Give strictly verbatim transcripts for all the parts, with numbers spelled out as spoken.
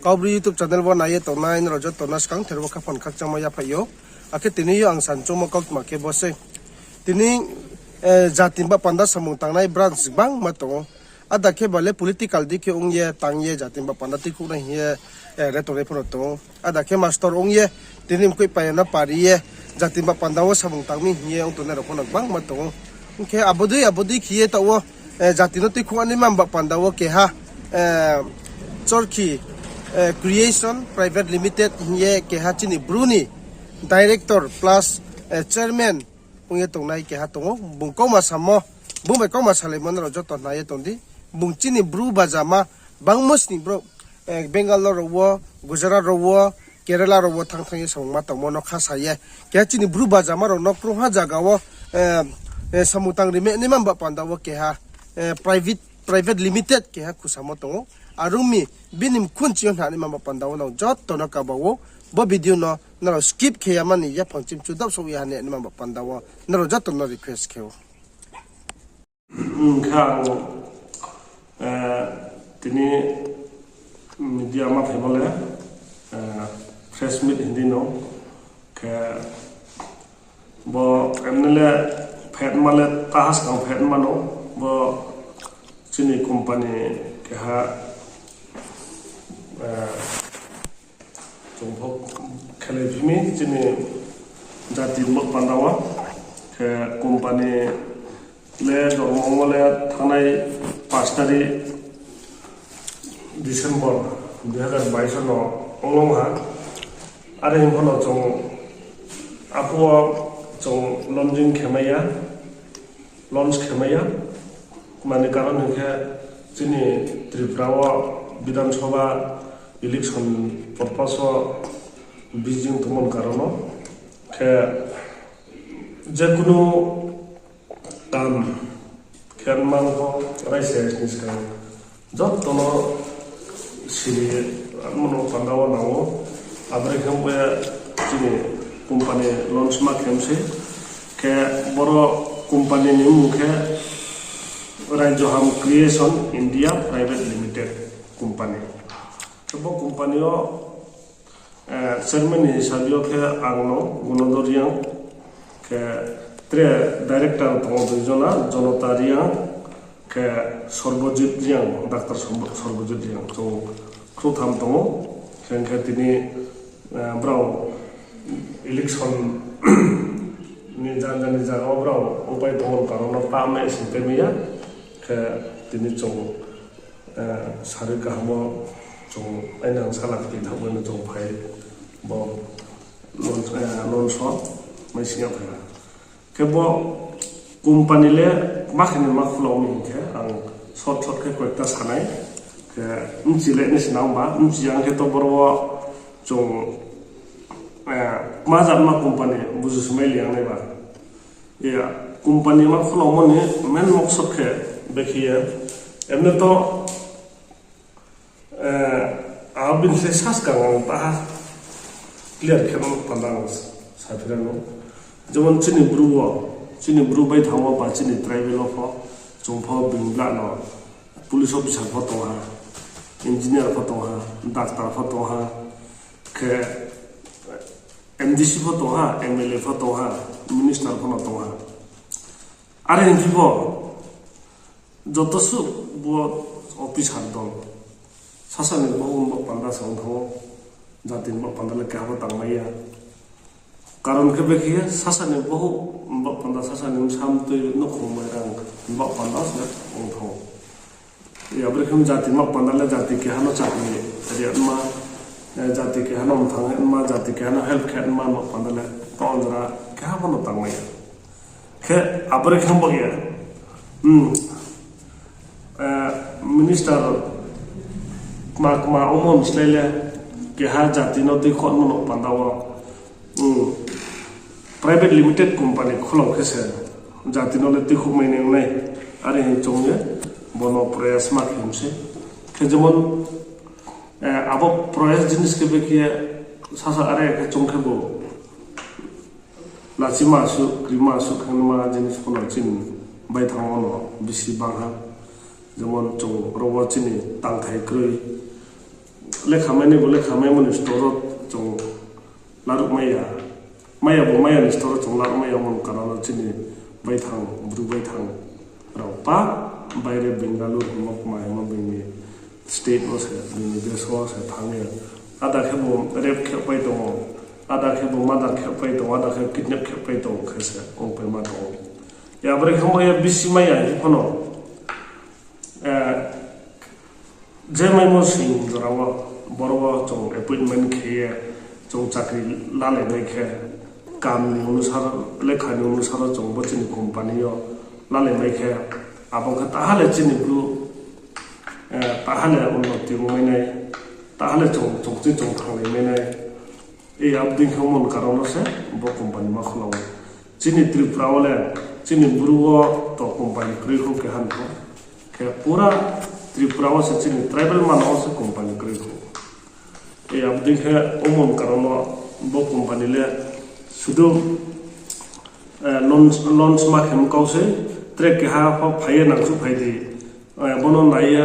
Kaubru YouTube channel wo nai ye tongnai nrao joto no skangther wo khaphang khakchangmo yaphaih ou. Akhe tini yo ang sanchungmo kautma khe bo sei. Tini jati ni baoh panda samung tangnai branch gbangma tong ou. Ada khe ba le political di khe ong ye tang ye jati ni baoh panda tuikhouhnai hing ye re tongnai pho no tong ou. Ada khe master ong ye tini mkoih paya no pari ye jati ni baoh panda wo samung tang mi hing ye ong tongnai rao pho no gbangma tong ou. Hing khe abo dei abo dei khe ye taoh wo jati no tuikhouh naima baoh panda wo keha Chorkhi Creation Private Limited hing ye keha chini Bru ni director plus chairman ong ye tongnai keha tong ou. Bung kauma samo, bung bai kauma salaimo nrao joto nai ye tong di. Bung chini Bru bajama bangmo sni brouh Bangalore rao wo, Gujarat rao wo, Kerala rao wo thanng thanng ye samung ma tongmo no kha sa ye. Keha chini Bru bajama rao no krungha zaga wo samung tang ri mi naima baoh panda wo keha private limited keha khusamo tong ou. Are ong mi bini mkhunchi yo hna naima baoh panda wo nrao joto no kaba ou. Bo video no nrao skip khe ya mani yaphang chimchu daohsouh ya ha ni naima baoh panda wo nrao joto no request khe ou. Khe ang tini media ma phaimo le press meet hing di no khe bo emne le phetma le taha skang phetma no bo chini company keha chung pho khelai phi mi chini jati ni baoh panda wo khe company le dormo ongmo le thanngnai পাঁচ তারিখ December দুই হাজার বাইশ no onglong ha. Are hing pho no chung aphuh wo chung launching khe mai ya, launch khe mai ya. Mani karon hing khe chini Tripura wo বিধানসভা election purpose wo busy tongmo ni karon no khe jekunu kam khe ma pho raisa ni skang joto no siri mano panda wo nang ou. Abore khe bo ye chini company launch ma khe mi sei. Khe boro company ni mmung khe Raijoham Creation India Private Limited company. Khe bo company yo chairman ni hisab yo khe ang no Gunodhor Reang, khe tre director tong ou dui jona, Jonota Reang, khe Sorbojit Reang, Doctor Sorbo-, Sorbojit Reang, chung khrouhtham tong ou. Khe hing khe tini brao election ni janja ni zaga wo brao upai tongmo ni karon no pah mai sing tei mai ya. Khe tini chung sari kaham wo chung aini ang sala kti thaoh bai no chung phai bo launch, launch o mai sing ya phai ha. Khe bo company le ma khe ni ma khulau mi hing khe ang short short khe koyekta sa nai. Khe bchi le ni sinang ba, bchi yang khe to boro wo chung ma jat ma company buju smai li yang nai ba. Company ma khulaumo ni main moksod khe bekhe ye, emne to abo bini se saskang ang taha clear khe no panda ang saphi ra no. Jemon chini Bru wo, chini Bru bai thanngmo ba chini tribal wo pho, chung pho bini bla no police officer pho tong ha, engineer pho tong ha, doctor pho tong ha, khe M D C pho tong ha, M L A pho tong ha, minister pho no tong ha. Are hing phi pho, joto suh bo officer dol sasa ni bohouh ni baoh panda se ong thanng ou, jati ni baoh panda le keha pho tangmai ya. Karon khe bekhe ye sasa ni bohouh ni baoh panda, sasa ni bsa mtoi nouhkhong mairang ni baoh panda se ong thanng ou. Abore khe jati ni baoh panda le jati keha no chakri ri ma, jati keha no mthang ma, jati keha no help khe ma, baoh panda le tong jora keha pho no tangmai ya. Khe abore khe bo ye minister kma kma ongmo ni slái le keha jati no tuikhouhmo no panda wo private limited company khulau khe se jati no le tuikhouh mai nai ong nai. Are hing chung ye bo no proyas ma khe mi se. Khe jemon abo proyas jinis khe bekhe ye sasa are khe chung khe bo lachima suh, krima suh khe ma jinis pho no chini bai thanngmo no bisi bang ha. Jemon chung ro wo chini tangthai kroi, lekha mainai bo lekha maimo ni store wo chung laruh mai ya. Mai ya bo mai ya ni store wo chung laruh mai ya, mon karon wo chini baithang, bru baithang rao pa baire Bengaluru hingmo kma hingmo bini state wo se, bini desh wo se thanng ye. Ada khe bo rape khe pai tong ou, ada khe bo murder khe pai tong ou, ada khe kidnap khe pai tong ou khe se ongpaima tong ou. Abo rei khe bo ye bisi mai ya hing pho no, eh, je maimo sing jora wo, boro wo chung appointment khe ye, chung chakri lalai mai khe, kam ni onusar, lekha ni onusar wo chung bo chini company yo lalai mai khe, abo khe taha le chini bru, eh, taha le unnoti ong mai nai, taha le chung, chung chini chung thanglai mai nai. Abo dei khe mon karon wo se bo company ma khula ou. Chini Tripura wo le, chini bru wo to company kroi khou keha ni pho. Khe pura Tripura wo se chini tribal mano wo se company kroi khou. Abo dei khe o mon karon wo bo company le sudu, eh, launch, launch ma khe mkau se, tre keha pho phai ye nangkhruh phai di, eh, bo no nai ye,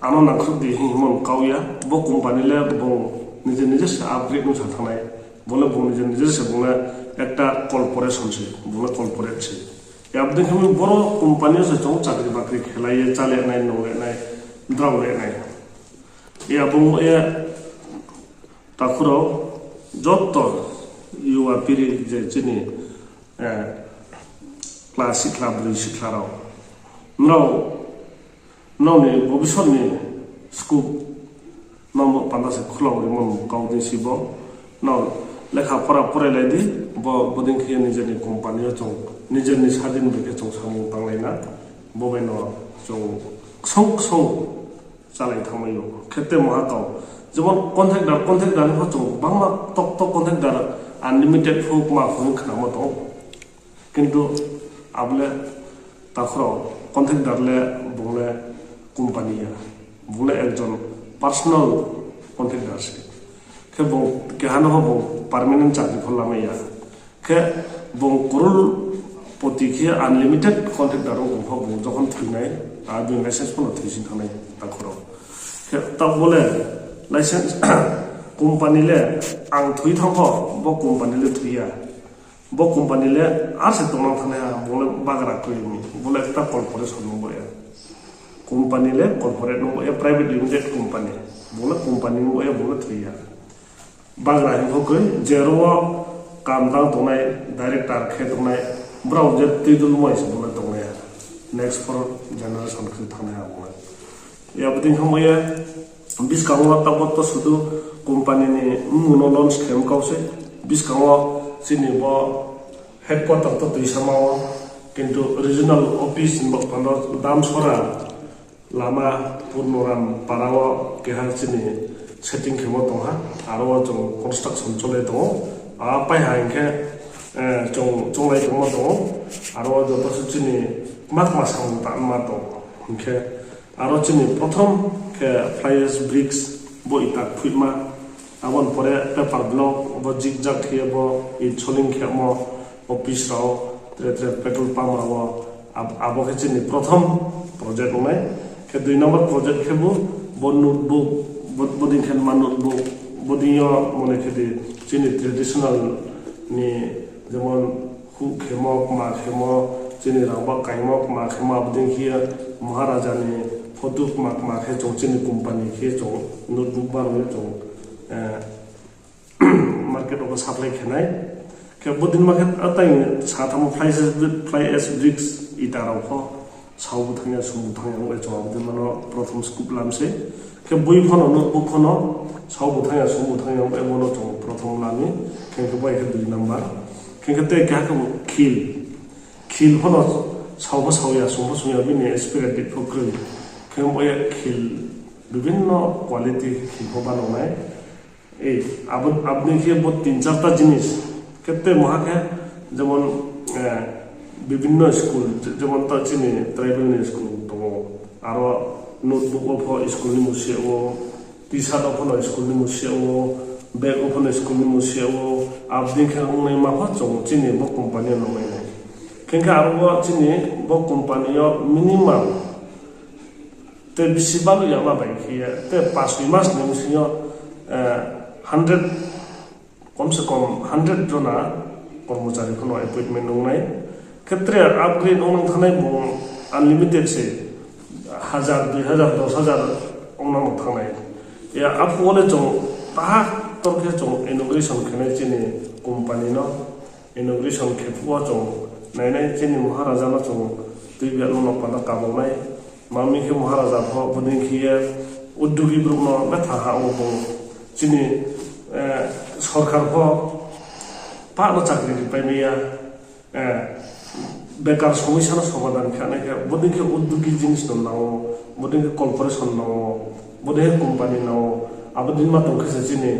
ano nangkhruh di hing mon kau ya. Bo company le bung nije nije se upgrade ong sa thanng nai. Bo le bung nije nije se bung le ekta corporation se, bung le corporate se. Abo dei khe boro company yo se chung chakri bakri khelai ye, chálai nai, nung le nai, drao le nai. Abo ye takhu rao joto yuwa piri je chini, eh, kla sikhla broi sikhla rao, nrao, nrao ni bobisot ni scope no panda se khulao rimo kau dei si bo. Nrao lekha pora porai lai di, bo, bo dei khe nijer ni company yo chung, nijer ni sadin bai khe chung samung tanglai na, bo bai no chung ksong ksong chálai thanngmai ou. Khe te maha kau, jemon contractor, contractor ni pho chung bangma tok tok contractor unlimited pho kma pho khnamo tong ou. Kintu abo le takhu rao contractor le bung le company ya, bung le ekjon personal contractor se. Khe bung keha no pho bung permanent chakri pho lamai ya. Khe bung crorepoti khe unlimited contractor ong pho bung jokhon thoi nai, a bini license pho no thoi sing thanng nai takhu rao. Khe taoh bo le license company le ang thoi thanng pho, bo company le thoi ya. Bo company le ar se tongnang thanngnai ha, bung le bagra kroi mi, bo le ekta corporation nung bo ya. Company le corporate nung bo ya, private limited company. Bung le company nung bo ya, bung le thoi ya. Bagra hing pho kroi, je aro wo kam tang tongnai, director khe tongnai, brao je tui dulmai se bung le tongnai ha. Next four generation khe thanngnai ha bung le. Abo dei khe bo ye, buskang wo taoh bo to sudu company ni mmung no launch khe mkau se, buskang wo chini bo headquarter to Tuisama wo, kintu regional office ni bo panda Damsora lama Purnoram para wo keha chini setting khemo tong ha, aro wo chung construction cholai tong ou. A pai ha hing khe, eh, chung chonglai tongmo tong ou, aro wo joto se chini kma kma samung tangma tong hing khe, aro chini prothom khe fly ash bricks bo ita kphuihma, abo ni pore paper block bo zigzag khe bo it soling khemo, office rao, tre tre petrol pump rao, ab-, abo khe chini prothom project ong nai. Khe dui number project khe bo, bo notebook, bo, bo dei khe ma notebook, bo dei yo mone khe di chini traditional ni jemon huh khemo, kma khemo, chini rangba kaimo, kma khemo, abo dei khe Maharaja ni photo kma kma khe chung chini company khe chung notebook banoi ye chung, eh, market wo supply khe nai. Khe bo dei ma khe atai sa thamo fly ash, fly ash bricks ita rao pho sao bu thanng ya, sung bu thanng ya, ong bai chung abo dei ma no prothom scoop lam se. Khe boi pho no, notebook pho no sao bu thanng ya, sung bu thanng ya, ong bai bo no chung prothom lam mi. Khe khe bai khe dui number. Khe khe te keha khe bo khil. Khil pho no sao pho sao ya, sung pho sung ya, bini expiry date pho kroi. Khe bai khil bibhinno quality khil pho banao nai. Ei, abo, abo ni khe bo tin charta jinis. Khe te maha khe, jemon, eh, bibhinno school, je-, jemon ta chini tribal ni school tong ou. Aro notebook wo pho school ni musi ou, T-shirt wo pho no school ni musi ou, bag wo pho no school ni musi ou, abo dei khe ongnaima pho chung chini bo company yo nung mai nai. Khe khe aro bo chini bo company yo minimum Te bisi baluh yama bai khe ye, te পাঁচ ছয় মাস ni bsing yo, hundred, কমসে কম hundred jona কর্মচারী pho no appointment ong nai. Khe tre upgrade ong nang thanngnai bung unlimited se, হাজার, দুই হাজার, দশ হাজার ong nang thanng nai. Ya, aphuh wo le chung taha ktor khe chung inauguration khe nai chini company no. Inauguration khe phuh wo chung nainai chini Maharaja no chung tuibi ya no panda kabau nai. Mami khe Maharaja pho bodei khe ye উদ্যোগী brouh no betha ha wo bung chini sorkar pho pah no chakri ripai mai ya. বেকার সমস্যা no সমাধান khe nai khe bodei khe উদ্যোগী জিনিস no nang ou, bodei khe corporation nang ou, bodei khe company nang ou, abo dei ma tong khe se chini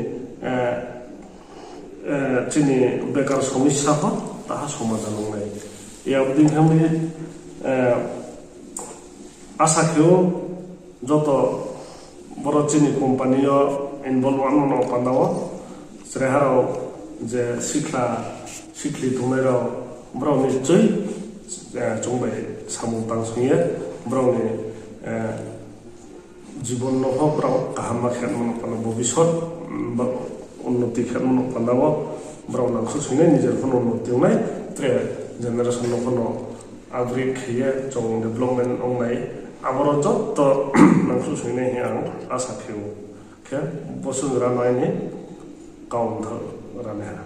chini বেকার সমস্যা pho taha সমাধান ong nai. Ya, abo dei khe mi asa khe ou joto boro chini company yo involve ongmo no panda wo, chrai ha rao je sikhla sikhli tongnai rao, brao ni chui chung bai samung tang sing ye brao ni জীবন no pho brao kaham ma khe nmo no panda, ভবিষ্যৎ, উন্নতি khe nmo no panda wo brao nangkhruh soinai, নিজের pho no উন্নতি ong nai, tre generation no pho no upgrade khe ye chung development ong nai, aboro joto nangkhruh soinai hing ye ang asa khe ou. Khe bosuh rano aini kau mtha rani ha.